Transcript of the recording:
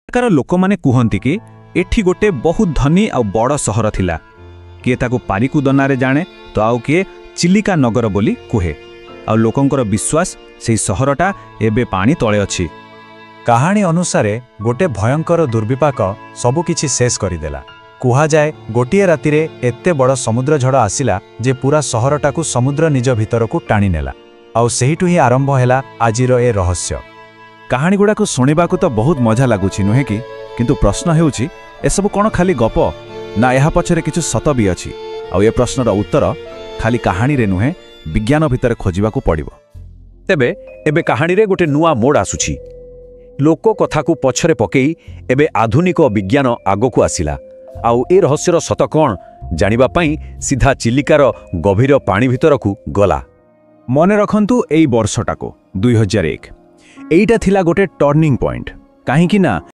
ଏଠାକାର ଲୋକମାନେ କୁହନ୍ତି କି ଏଠି ଗୋଟେ ବହୁତ ଧନୀ ଆଉ ବଡ଼ ସହର ଥିଲା। କିଏ ତାକୁ ପାରିକୁଦ ନାଁରେ ଜାଣେ ତ ଆଉ କିଏ ଚିଲିକା ନଗର ବୋଲି କୁହେ। ଆଉ ଲୋକଙ୍କର ବିଶ୍ୱାସ, ସେଇ ସହରଟା ଏବେ ପାଣି ତଳେ ଅଛି। କାହାଣୀ ଅନୁସାରେ ଗୋଟେ ଭୟଙ୍କର ଦୁର୍ବିପାକ ସବୁକିଛି ଶେଷ କରିଦେଲା। କୁହାଯାଏ, ଗୋଟିଏ ରାତିରେ ଏତେ ବଡ଼ ସମୁଦ୍ର ଝଡ଼ ଆସିଲା ଯେ ପୁରା ସହରଟାକୁ ସମୁଦ୍ର ନିଜ ଭିତରକୁ ଟାଣିନେଲା। ଆଉ ସେଇଠୁ ହିଁ ଆରମ୍ଭ ହେଲା ଆଜିର ଏ ରହସ୍ୟ। କାହାଣୀଗୁଡ଼ାକୁ ଶୁଣିବାକୁ ତ ବହୁତ ମଜା ଲାଗୁଛି, ନୁହେଁ କି? କିନ୍ତୁ ପ୍ରଶ୍ନ ହେଉଛି, ଏସବୁ କ'ଣ ଖାଲି ଗପ ନା ଏହା ପଛରେ କିଛି ସତ ବି ଅଛି? ଆଉ ଏ ପ୍ରଶ୍ନର ଉତ୍ତର ଖାଲି କାହାଣୀରେ ନୁହେଁ, ବିଜ୍ଞାନ ଭିତରେ ଖୋଜିବାକୁ ପଡ଼ିବ। ତେବେ ଏବେ କାହାଣୀରେ ଗୋଟେ ନୂଆ ମୋଡ଼ ଆସୁଛି। ଲୋକ କଥାକୁ ପଛରେ ପକେଇ ଏବେ ଆଧୁନିକ ବିଜ୍ଞାନ ଆଗକୁ ଆସିଲା ଆଉ ଏ ରହସ୍ୟର ସତ କ'ଣ ଜାଣିବା ପାଇଁ ସିଧା ଚିଲିକାର ଗଭୀର ପାଣି ଭିତରକୁ ଗଲା। ମନେ ରଖନ୍ତୁ ଏଇ ବର୍ଷଟାକୁ, 2001। ଏଇଟା ଥିଲା ଗୋଟେ ଟର୍ଣ୍ଣିଂ ପଏଣ୍ଟ। କାହିଁକି ନା